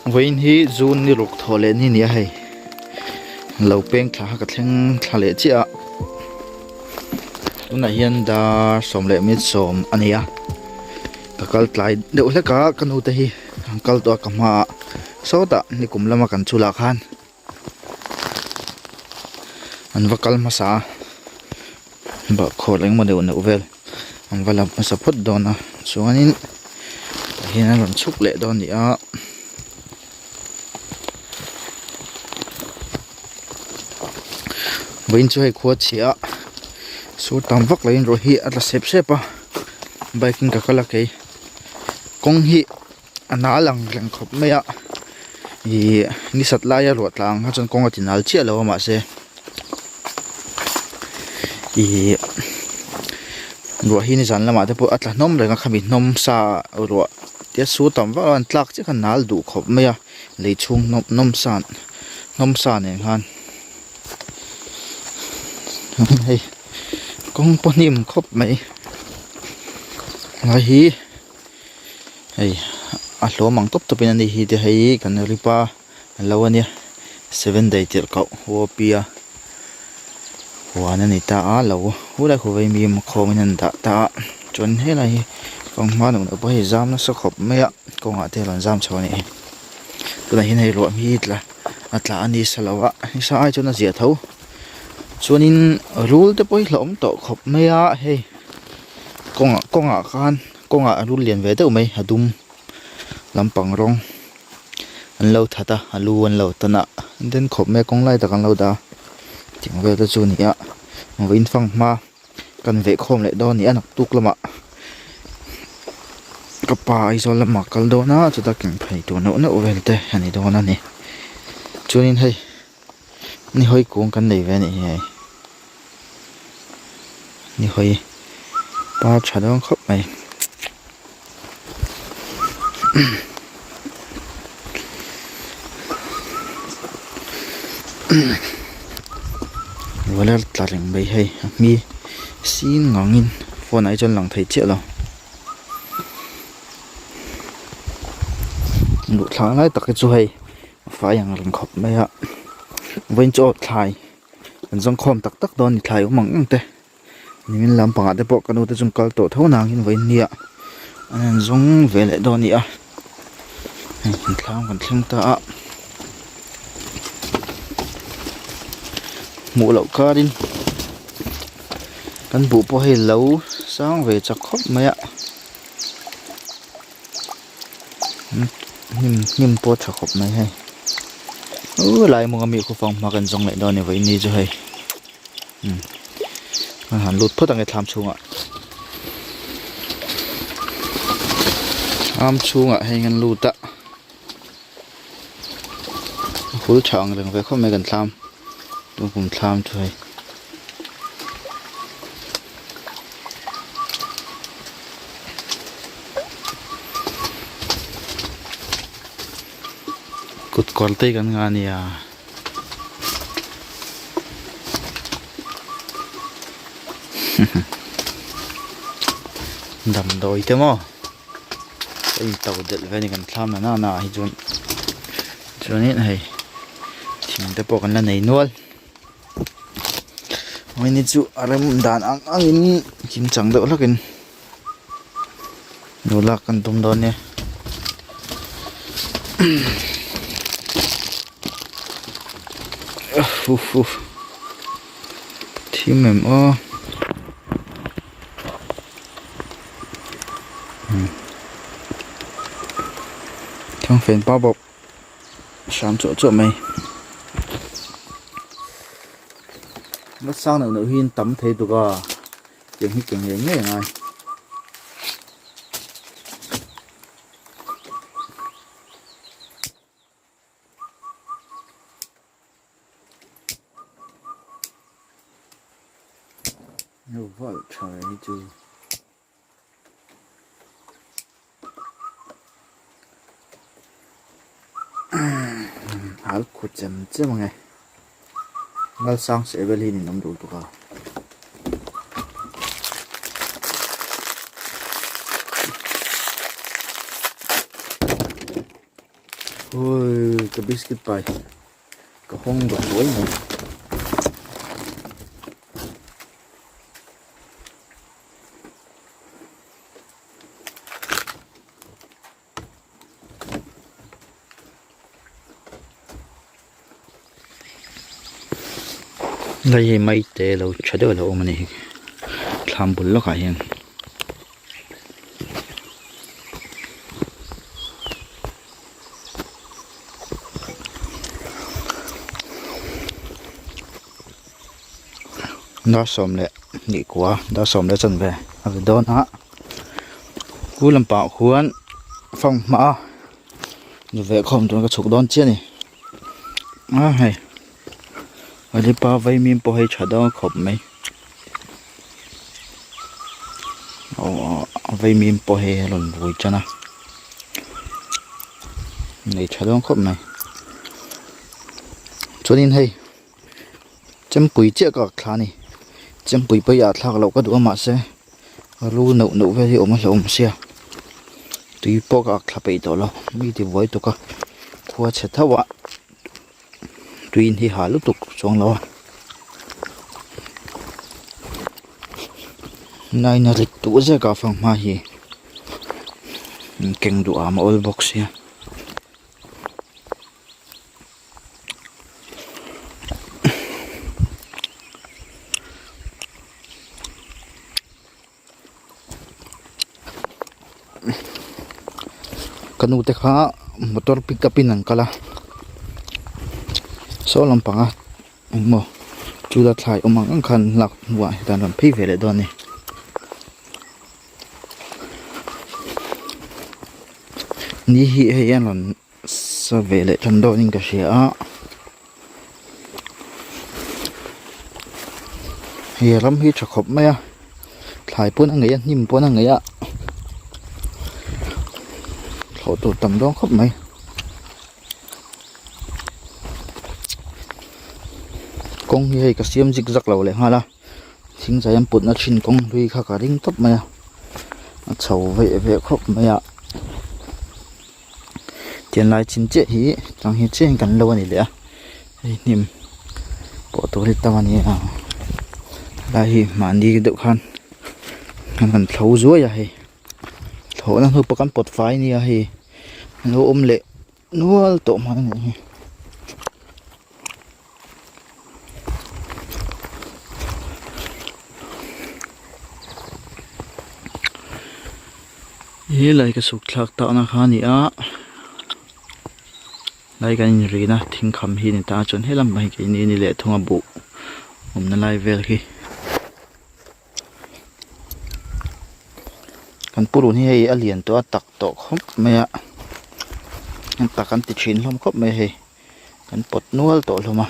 Vawiin hi June ni ruk thawh leh ni nia hei lo peng thla kha ka thleng thla leh chiah a tunah hian dar sawm leh minute sawm a ni a ka kal tlai deuh hlek a ka nu te hi an kal tawh a ka hmaah sawtah nikum lama kan chhulah khan. An va kal hmasa a bahkhawr engemaw deuh neuh vel an va la hmasa phawt dawn a chuanin tah hian an rawn chhuk leh dawn a ni a. Vawiin chu hei khua chhia a sur tam vak loin ruah hi a tla sep sep a bike in ka kal a kei kawng hi. A nal ang reng khawp mai a ihh ni sat laia ruah tla ang kha chuan kawng a ti nal chiah lo a mahse ihh ruah hi nizan lamah te pawh a tla hnawm reng a khami hnawm sa ruah te sur tam vak lo a an tlak chiah kha a nal duh khawp mai a lei chhung hnawm hnawm sa hnawm sa nen khan hei kawng pawh hnim khawp mai lai hi. Hei a hlawm ang tawp tawp in ani hi te hei kan rip a an lo ania seven day tirh koh huapi a huan ani ta a lo hulai khu vei mi khawm in an dah ta a chuan helai hi fanghma nuam loh pawh hei zam nasa khawp mai a kawngah te a rawn zam chho a nih hi tunah hian hei ruah hi tla a tla a ni sa lo a nisa ai chuan a ziah tho chuanin rul te pawh hi hlauhawm tawh khawp mai a hei kawngah kawngah khan. Kawngah a rul lian ve deuh mai a dum lampang rawng an lo that a a lu an lo tan a den khawp mai a kawng lai tak an lo dah a tiang vel te chu a ni a vawiin fang hma kan veh khawm leh dawn a ni a naktuk lamah ka pa Aizawl lamah a kal dawn a chuta keng phei tur neuh neuh vel te a ni dawn a ni chuanin hei ni hawi kung kan nei ve a nih hi hei. Ni hawi par tha dawn khawp mai ruala tla reng mai hei a hmi sin ngangin phone ah hi chuan lang thei chiah lo luh thlak lai tak hi chu hei a fai ang reng khawp mai a vawiin chu aw thlai. An zawng khawm tak tak dawn ni thlai awm ang ang te nimin lampangah te pawh ka nu te chu an kal tawh tho nangin vawiin nia an han zawng ve leh dawn a ni a hei thlam kan thleng ta a hmuh loh karin kan buh pawh hei lo sang ve chak khawp mai a hnim hnim pawh tha khawp mai hei uh lai hmunga mi khawfang hma kan zawng leh dawn a ni vawiin ni chu hei umm an han lut phawt ang e thlam chhungah thlam chhungah hei an lut a a hul tha ang reng ve khawp mai kan thlam tun kum thlam chu hei. Kut kawr te kan ngah ania damdawi te maw a in to delh ve a ni kan thlam na na ah hi chuan chuanin hei thing te pawh kan la nei nual. Vawiin hi chu a rem dan ang angin kimchang deuh hlakin lo lak kan tum dawn nia thim em aw thangfen pa bawk. Hram chawh chawh mai la sang neuh neuh hi an tam thei tuk a tiang hi ke ngei ngei a ngai. Val tha hi chu. Hal khut chem chem ang e Ngalsang seh vel hi nin awm duh tuk a. Oi ka biscuit pai ka hawng dawt ruai mai. Hei hi maite lo tha deuh a lo awm a ni thlam bul lawkah hian. Dar 11 dar 10 leh chanve a ni dawn a khu lampangah khuan fanghma a ni ve khawm tur ka chhuk dawn chiah a ni a hei Alipa vaimim pawh hei tha dawn khawp mai aw vaimim pawh hei a rawn vui tan a nei tha dawn khawp mai chuanin hei. Chempui chiah ka thla a ni chempui pawh hi ah thlak loh ka duh a mahse ru neuh neuh vel hi a awm a hlauhawm sia tui pawh ka ak thla peih tawh lo mi ti buai tuk a khua chhe tho a tui in hi ha lutuk chuang lo a nain a rit duh zek a fanghma hi keng duh am a awl bawk sia. Ka nu te kha motor pick up in an kal a saw lampang a engmaw chula thlai awm ang ang khan lak hnuah hetah an rawn phei ve leh dawn a ni. Ni hi hei an rawn sa ve leh tan dawnin ka hria a hei ram hi tha khawp mai a thlai pawn a ngeih a hnim pawn a ngeih a thlawh tur tam dawn khawp mai kawng hi hei ka siam zig zag lo leh nghal a thing zai an putna thin kawng hlui kha ka ring tawp mai a a chho veh veh khawp mai a. Tianlai chin chiah hi tang hi chiah in kan lo a ni leh a hei hnim pawh tur hi tam a ni a helai hi mahni deuh khan an han thlo zuai a hei thlawhna hnu pawh kan pawt fai a nia hei an lo awm leh nual tawh mai a nih hi. He lai ka suk thlak tak na kha a ni a lai kan inrin a thing kham hi a ni ta a chuan helam pang hi keini a ni leh thung a buh awmna lai vel hi kan purun hi hei a lian tawh a tak tawh khawp mai a tak an ti thin hlawm khawp mai a hei. Kan pawt nual tawh hlawm a.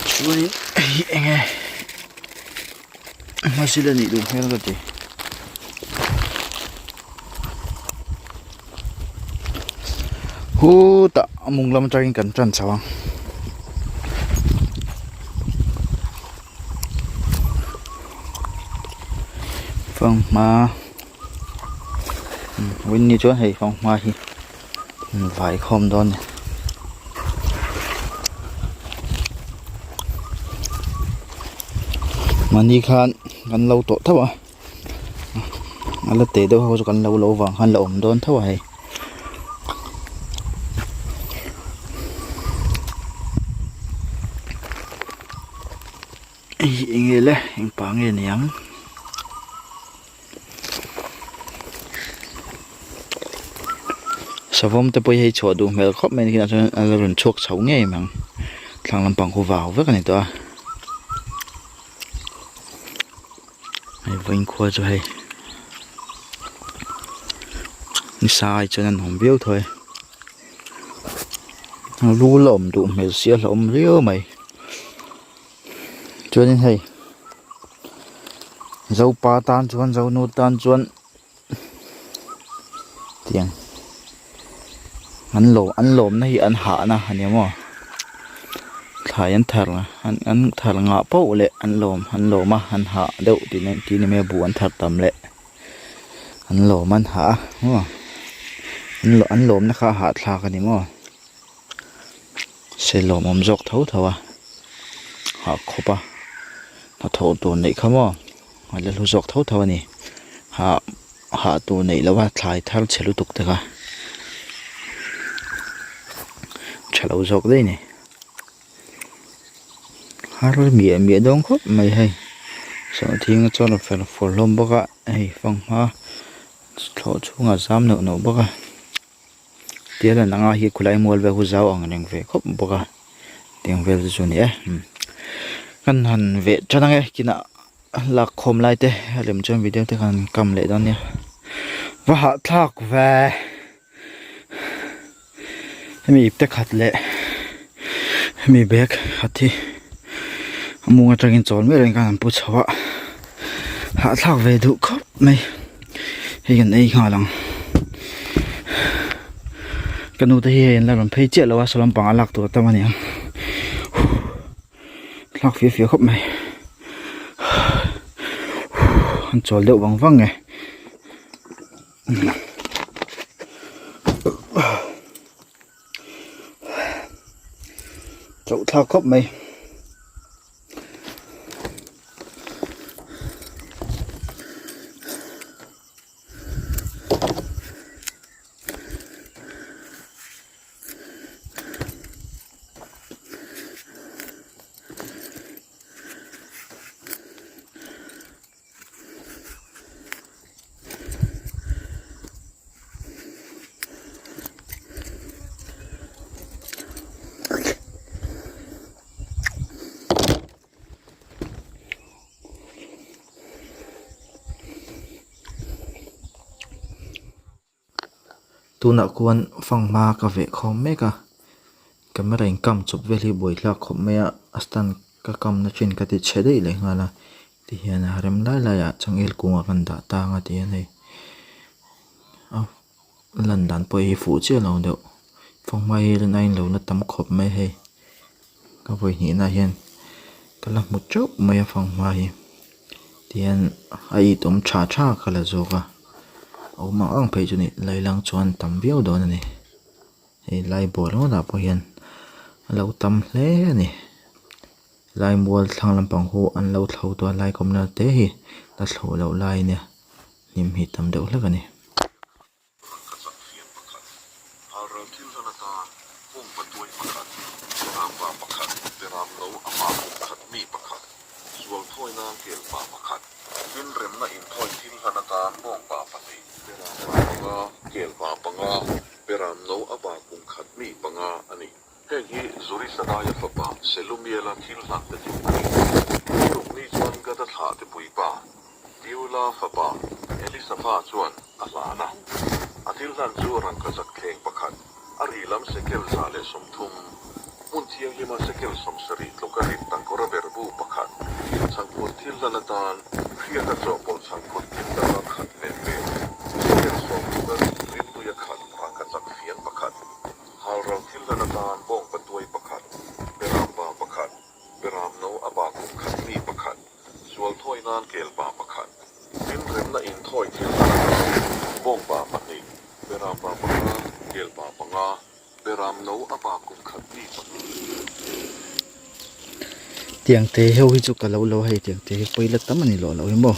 Chuanin hei eng nge hmazil a nih duh hmel ka ti. Hutah a mung lam atangin kan tan chho ang. Fanghma. Winnie chuan hei fanghma hi vai khawm dawn a ni. Mahni khan kan lo tawh tho a a la teh deuh ho chu kan lo lo vang khan la awm dawn tho a hei. Hei hi eng nge le eng pa nge ni ang. Savawm te pawh hi hei chhuah duh hmel khawp mai a ni khi chuan a la rawn chhuak chho ngei mai ang thlang lampang khu vau vek a ni tawh a hei vawiin khua chu hei nisa ai chuan a nuam viau tho e lu la awm duh hmel si a hlauhawm riau mai. Chuanin hei Zopa tan chuan Zonu tan chuan tiang an lo an lawmna hi an hahna a ni maw thlai an thar an an thar ngah pauh leh an lawm an lawm a an hah deuh tih na tih ni mai a buh an thar tam leh. An lawm an hah a maw an lawmna kha a hahthlak a ni maw se lawmawm zawk tho tho a hah khawp a hnathawh tur neih kha maw a la hlu zawk tho tho a ni hah hah tur neih loh a thlai thar chhe lutuk te kha tha lo zawk daih a ni. Har miah miah dawn khawp mai hei sawhthing chuan a fel fur hlawm bawk a hei fanghma thlawh chhungah zam neuh neuh bawk a tia lan anga hi khawlai mual vel khu zau ang reng ve khawp bawk a tiang vel te chu a ni e kan han veh tan ang e kinah lak khawm lai te a lem chuan video te khan kam leh dawn nia va hahthlak ve. Hemi ipte khat leh hemi bag khat hi a mung atangin chawl miah loin khan an pu chho a hahthlak ve duh khawp mai hei kan ei nghal ang ka nu te hi hei an la rawn phei chiah lo a saw lampang a lak tur a tam a ni ang thlak fia fia khawp mai an chawl deuh vang vang nge. Chauh thlak khawp mai. Tunah khuan fanghma ka veh khawm mek a camera in kam chawp vel hi buaithlak khawp mai a a stand ka kamna thin ka ti chhe daih leh nghal a tihian a rem lai lai ah changel kungah kan dah tang a tihian hei a lan dan pawh hi fuh chiah lo deuh fanghma hi rin aiin lo la tam khawp mai hei ka vawi hnihna hian ka la hmu teuh mai a fanghma hi. Tihian a it awm tha tha ka la zawk a a awm ang ang phei chu ni lai lang chuan tam viau dawn a ni hei lai bawr ringawt ah pawh hian a lo tam hle a ni lai mual thlang lampang khu an lo thlo tawh a lai kawmna te hi la thlo loh lai a nia hnim hi tam deuh hlek a ni. Rangkachak fian pakhat, halral thil hlan atan pawngpa tuai pakhat, berampa pakhat, beram no a pa kum khat mi pakhat, sual thawi nan kelpa pakhat, tin remna inthawi thil hlan atan pawngpa pahnih, berampa panga, kelpa panga, beram no a pa kum khat mi panga a ni. Heng hi Zurisadaia fapa Selumiela thil hlan te chu a ni. Ni ruk ni chuan Gada thlah te puipa Diula fapa Elisafa chuan a hlan a. A thil hlan chu rangkachak thleng pakhat, a ri lam sekel 130, hmun thianghlima sekel 70 tluka rit tangkawra berhbu pakhat, chhangphut thil hlan atan hriata chawhpawlh chhangphut thil danga khat nen leh sekel sawm tluka rit rimtuia khat rangkachak fian pakhat. Halral thil hlan atan bawngpa tuai pakhat, berampa pakhat, beram no a ba kum khat mi pakhat, sual thawi nan kelpa pakhat, tin remna in thawi thil hlan atan bawngpa pahnih, berampa panga, kelpa panga, beram no a ba kum khat mi panga. Tiang te ho hi chu ka lo lo hei tiang te hi pawi la tam a ni loh loh hi maw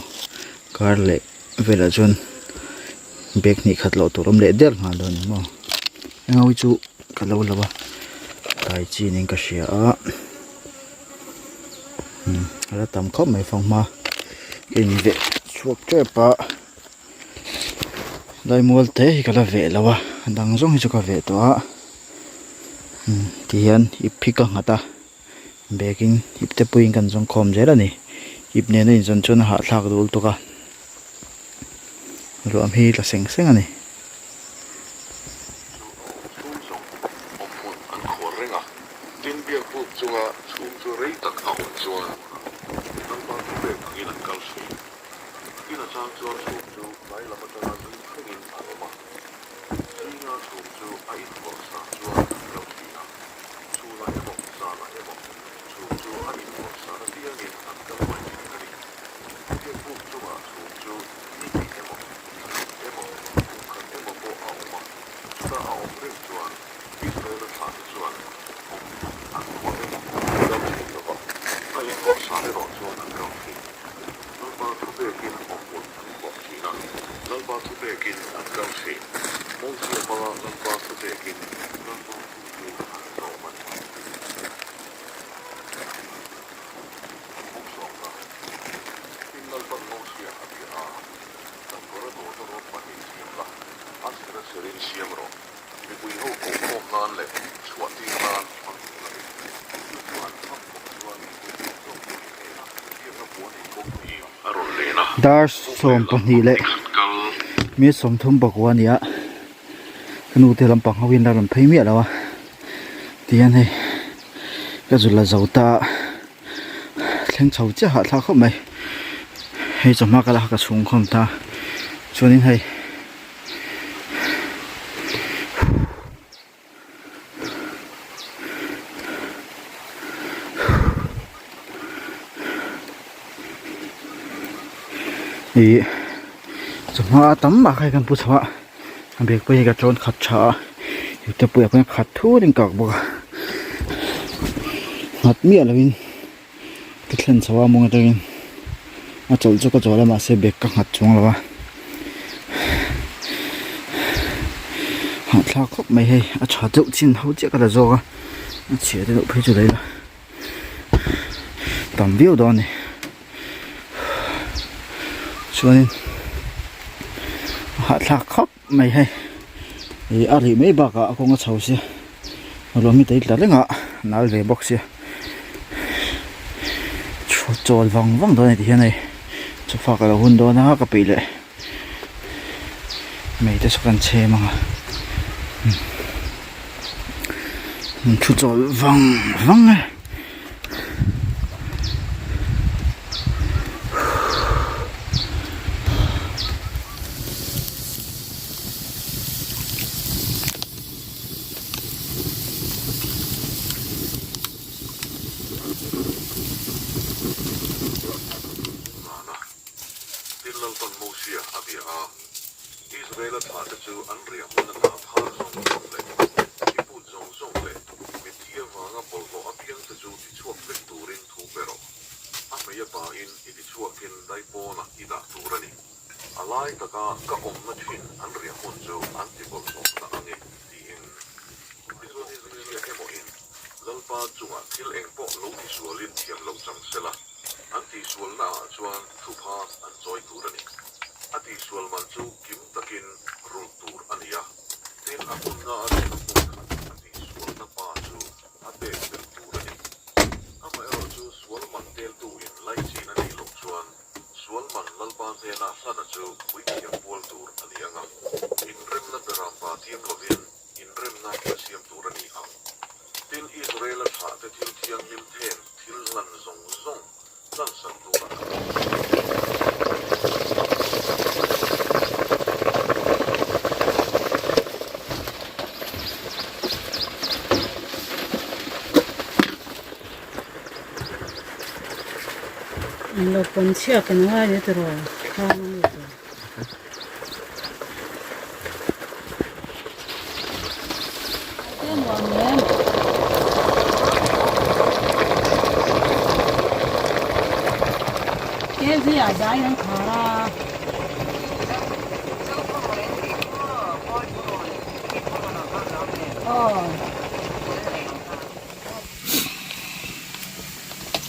kar leh velah chuan bag hnih khat loh tur awm leh der nghal dawn a ni maw heng ho hi chu ka lo lo a tai chi niin ka hria a a la tam khawp mai fanghma ka in veh chhuak tep a laimual te hi ka la veh lo a a dang zawng hi chu ka veh tawh a tihian ip hi ka nghat a bag in ip te puiin kan zawng khawm zel a ni ip nena inzawn chuan a hahthlak dul tawk a ruam hi tla seng seng a ni. Chu a awm chhung zawng awm hmun an khuar reng a, tin biakbuk chunga chhum chu rei tak a awm chuan Lalpa thupek angin an kal thin. Tin a chang chuan chhum chu tlai lam atanga zing thlengin a awm a. Zinga chhum chu a inhawrh sa chuan an kal thin a, chhunah emaw zanah emaw chhum chu a inhawrh sa na piangin an kal mai thin a ni. Biakbuk chungah chhum chu ni hnih emaw thla khat emaw. ṭhin. Mosia hmanga Lalpa thupekin Lalpa thu chu an zawm a ni. Buk sawmna, Tin Lalpan Mosia a bia a, Tangkawra tawtawrawt pahnih siam la, a sir a sirin siam rawh. Mipui ho kohkhawm nan leh chhuah tir nan i hmang tur a ni. Chu chu an kham khawp chuan mipui zawng zawng chu i hnenah biakna puan inkhawmpui a rawn len a. Dar 12 leh minute 34 a ni a, ka nu te lampang ho hian la rawn phei miah lo a, tihian hei ka zu la zo ta a, thleng chho chiah hahthlak khawp mai, hei chawhma ka la kha ka chhung khawm ta, chuanin hei. Ih chawhma tam mah kha kan pu chho a a bag pawh hi ka tawn khat tha a ipte pui ah pawh hian khat thut in kak bawk a nghat miah lo in ka thlen chho a mawng atangin a chawlh chu ka chawl a mahse bag ka nghat chuang lo a hahthlak khawp mai hei a tha deuh chin ho chiah ka la zawk a a chhia te deuh phei chu lei la tam viau dawn a ni chuanin a hahthlak khawp mai hei ih a rih mai bakah a kawng a chho sia ruah mi te tla reng a nal ve bawk sia chawl vang vang dawn a ni ti hian hei chawfak a lo hun dawn a ka peih leh mei te saw kan chhem ang a thu chawl vang vang e. Zana, Tin Lalpan Mosia a bia a, Israela thlahte chu an riah hmun ata phar zawng zawng leh thiput zawng zawng leh mitthi avanga bawlhhlawh apiangte chu tichhuak vek turin thu pe rawh. A hmei a pain i tichhuakin daipawnah i dah tur a ni. A lai taka ka awmna thin an riah hmun chu an ti bawlhhlawh ta ang e, tiin. Tichuan Israelia emawhin Lalpa chungah thil eng pawh lo tisualin thiam loh chang sela, an tihsualnaah chuan thupha an chawi tur a ni. A tihsual man chu kim takin rulh tur a ni a, tin a hmunna a rinna hmun khat a tihsualna pa chu a pek belh tur a ni. Amaherawhchu sual man teltu in laichin a neih loh chuan Sual man Lalpa hnena hlana chu puithiam pual tur a ni ang a, inremna berampa thiam lovin inremna a siam tur a ni ang. Tin, Israela thlahte thil thianghlim then thil hlan zawng zawng hlansak tura ka awm. Lo pawn chhiat an ngai ni tiraw thlam a ni tawh.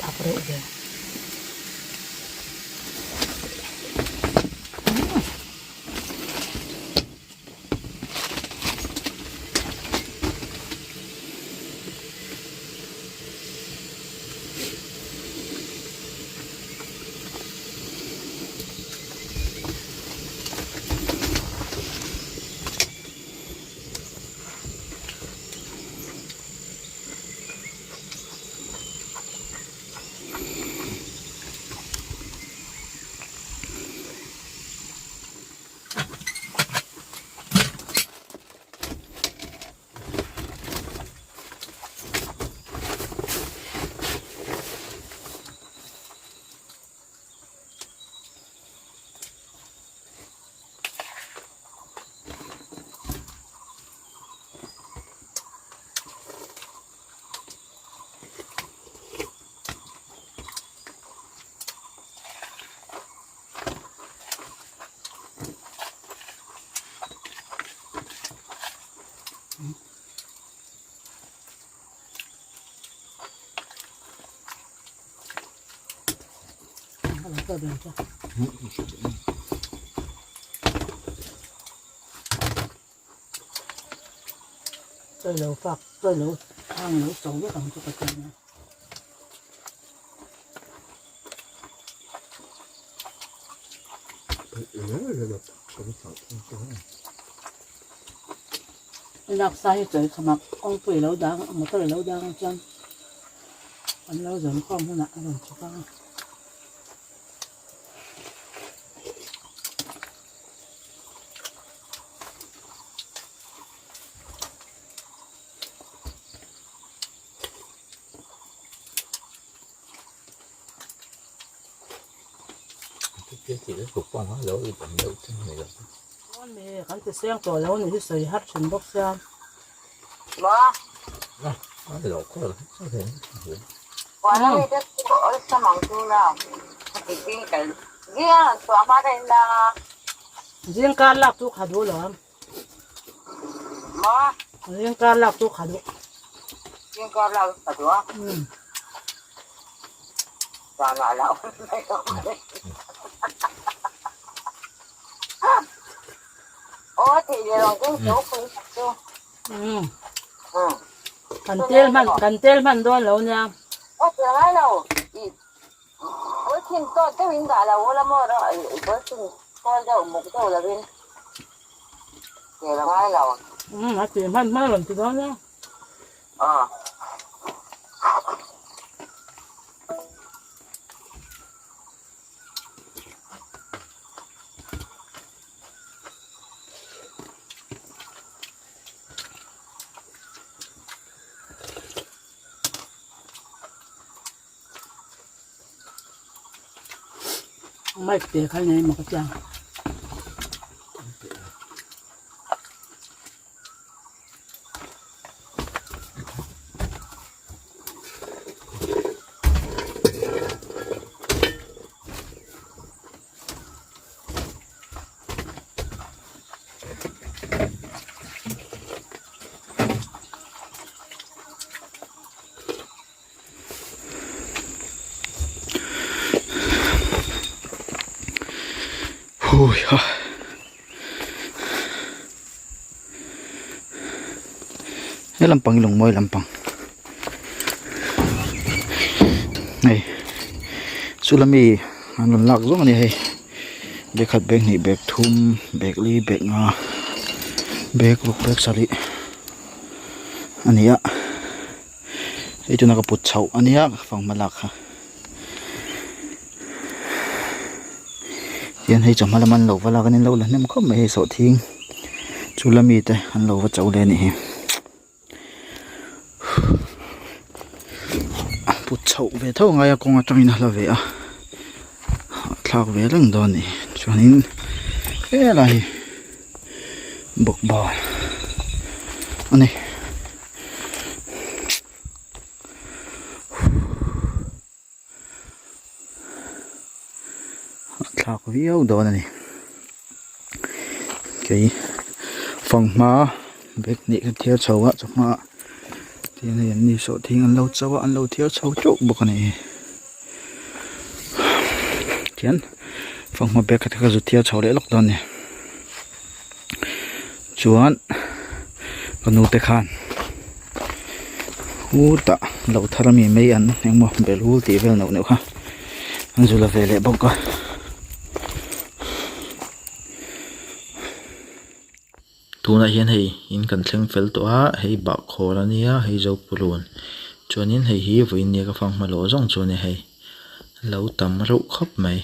Thak reuh ve. a lo kal ber chu. Chawi lo fak chawi lo hang lo cho vek ang chu ka ti ania. I laksa hi chawi khamah kawngpui lo dang motor lo dang ang chuan an lo zawm khawm hunah a rawn chhuk ang a. Kan ti seng tawh lo ni hi sawi har thin bawk sia. Zing kar lak chu kha duh lo ang. Zing kar lak chu kha duh. Kan tel hman kan tel hman dawn lo nia. A ti hman hman a rawn ti dawn nia. Mic te kha nei maw ka tia. Hui ha. He lampang hi lungmawi lampang hei chula mi an rawn lak zawng a ni hei bag khat bag hnih bag thum bag li bag nga bag ruk bag sarih a ni a hei tuna ka put chhoh a nia ka fanghma lak kha tihian hei chawhma lama an lo va lak a ni an lo la hnem khawp mai hei sawhthing chula mite an lo va cho leh a nih hi. Put chhoh ve tho angai a kawng atangin a hla ve a thlak ve reng dawn a ni chuanin helai hi bawkbawn a ni. Thlak viau dawn a ni kei fanghma bag hnih ka thiar chho a chawhma tihian hei an ni sawhthing an lo cho a an lo thiar chho teuh bawk a ni tihian fanghma bag kha te kha zu thiar chho leh lawk dawn a ni chuan ka nu te khan hutah lo thar ami mai an engmaw belul tih vel neuh neuh kha an zu la ve leh bawk a. Tunah hian hei in kan thleng fel tawh a hei bahkhawr a nia hei zopurun chuanin hei hi vawiin nia ka fang hma lawh zawng chu a ni hei lo tam reuh khawp mai.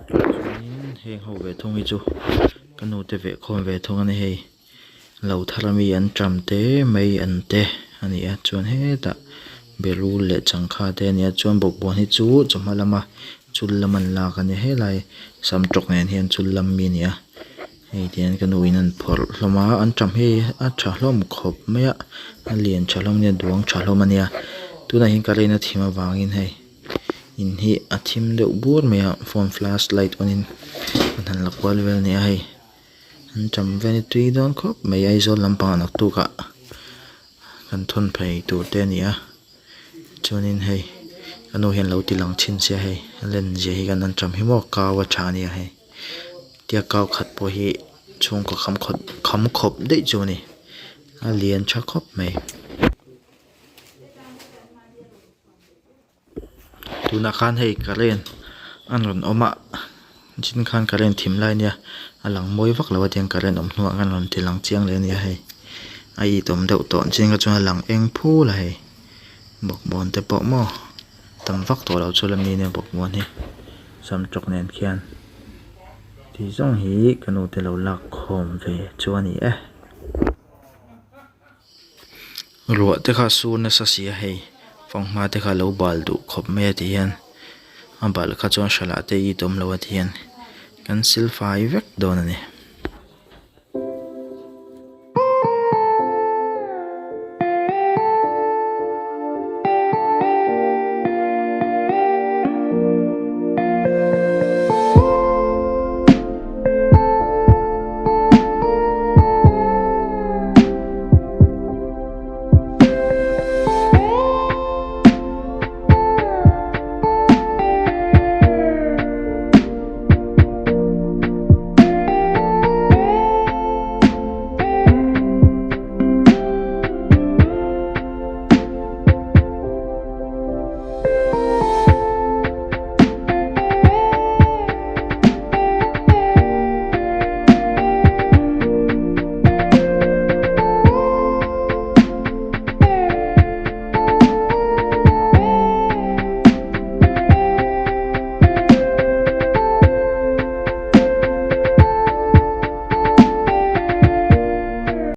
Chuanin heng ho ve thung hi chu ka nu te veh khawm ve thung a ni hei lo thar ami an ṭam te mai an te a ni a chuan hetah berul leh changkha te a ni a chuan bawkbawn hi chu chawhma lama chul lam an lak a ni helai sam tawk nen hian chul lam mi a ni a. Hei tihian ka nu in an phawrh hlawm a anṭam hi a tha hlawm khawp mai a a lian tha hlawm ania duang tha hlawm ania tunah hian current a thim avangin hei in hi a thim deuh bur mai a phone flash light on in an han la kual vel ania hei anṭam vel hi tui dawn khawp mai Aizawl lampangah naktuk ah kan thawn phei tur te ani a. Chuanin hei ka nu hian lo ti lang thin sia hei a len zia hi kan anṭam hi maw kau a tha ania hei tia kau khat pawh hi chhungkaw kham khawp kham khawp daih chu a ni a lian tha khawp mai. Tunah khan hei current an rawn awm a chin khan current thim lai ania a lang mawi vak lo a tiang current awm hnuah khan rawn ti lang chiang leh ania hei a it awm deuh tawh chin kha chuan a lang eng phul a hei bawkbawn te pawh maw tam vak tawh lo chu la mi ania bawkbawn hi samtawk nen khian tih zawng hi ka nu te lo lak khawm ve chu a ni e. Ruah te kha a sur nasa si a hei fanghma te kha a lo bal duh khawp mai a ti hian a bal kha chuan hralah te it awm lo a ti hian kan sil fai vek dawn a ni.